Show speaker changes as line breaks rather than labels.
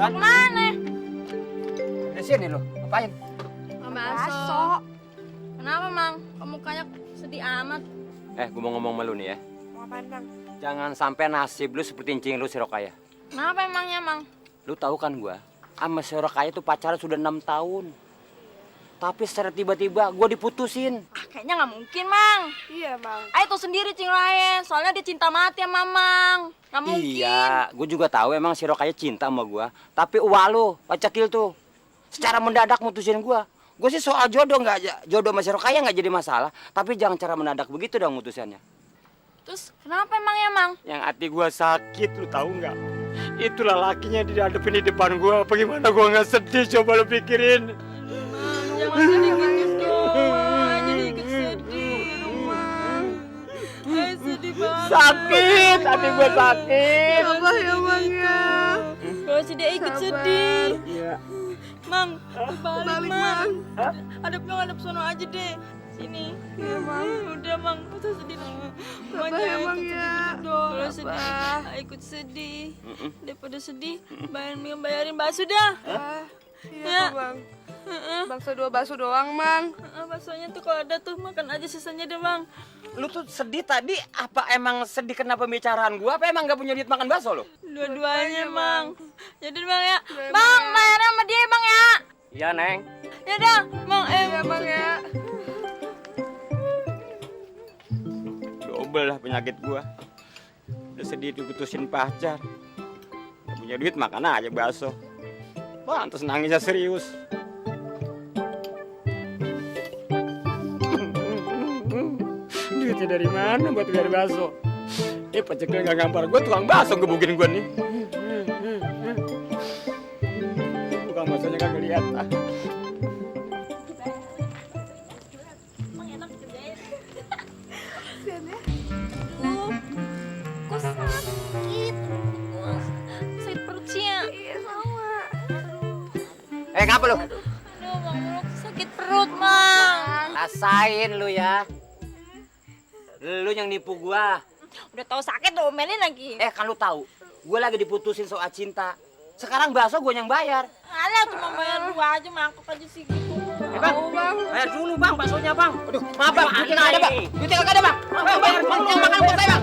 Kemana?
Di sini lo, ngapain?
Baso. Kenapa, Mang? Kamu kayak sedih amat.
Gue mau ngomong sama lu nih ya.
Mau apaan, Bang?
Jangan sampai nasib lu seperti incing lu si Rokaya.
Kenapa emangnya, Mang?
Lu tahu kan gua, sama si Rokaya tuh pacaran sudah 6 tahun. Tapi secara tiba-tiba gua diputusin.
Kayaknya nggak mungkin, Mang.
Iya, Bang.
Ayo tuh sendiri, Cing Ryan. Soalnya dia cinta mati sama Mang. Nggak mungkin.
Iya, gua juga tahu emang si Rokaya cinta sama gua. Tapi lu, pacakil tuh. Secara mendadak mutusin gua. Gua sih soal jodoh nggak aja. Jodoh sama si Rokaya nggak jadi masalah. Tapi jangan cara mendadak begitu dong mutusannya.
Terus kenapa emangnya, Mang?
Yang hati gua sakit, lu tahu nggak? Itulah lakinya dihadapin di depan gua. Bagaimana gua nggak sedih? Coba lu pikirin.
Jangan sedih gitu dong. Jadi ikut sedih, Mang. Ayo sedih banget.
Sakit, hati gua sakit.
Sabar ya, Bang ya.
Kalau sedih ikut sedih.
Iya.
Mang, balik,
Balik,
Mang.
Bang.
Hadap sono aja deh. Sini.
Iya, Bang.
Udah, Mang. Udah sedih.
Sabar ya, Bang ya.
Kalau sedih, ikut sedih. Daripada sedih, bayarin bakso dah.
Iya,
Ya.
tuh, Bang. Bangsa 2 bakso doang, Mang.
Baksonya tuh kalau ada tuh makan aja sisanya deh, Bang.
Lu tuh sedih tadi apa emang sedih kena pembicaraan gua apa emang gak punya duit makan bakso lo?
Dua-duanya, Mang. Jadi, Bang ya.
Iya,
Bang,
Bang.
bayarin sama dia, Bang ya.
Iya, Neng.
Ya dah, Bang.
Iya, Bang ya.
Double lah penyakit gua. Udah sedih diputusin pacar. Gak punya duit makan aja bakso. Pantes nangisnya serius. Duitnya dari mana buat bayar bakso? Paceknya gak ngampar gua, tukang bakso gebukin gua nih. Tukang baksonya kagak lihat.
Kok sakit? Sakit perut sih ya.
Iya, sama.
Ngapa lu?
Aduh, Bang, sakit perut, Mang.
Rasain lu ya. Lu yang nipu gua.
Udah tahu sakit udah omelin lagi.
Kan lu tahu, gua lagi diputusin soal cinta. Sekarang bakso gua yang bayar.
Alah, cuma bayar 2 aja, mangkok aja sih gitu.
Bang, bayar dulu bang baksonya bang. Aduh, maaf bang, duitnya nggak ada bang. Duitnya nggak ada bang. Bang, bayar dulu yang makan buat saya bang.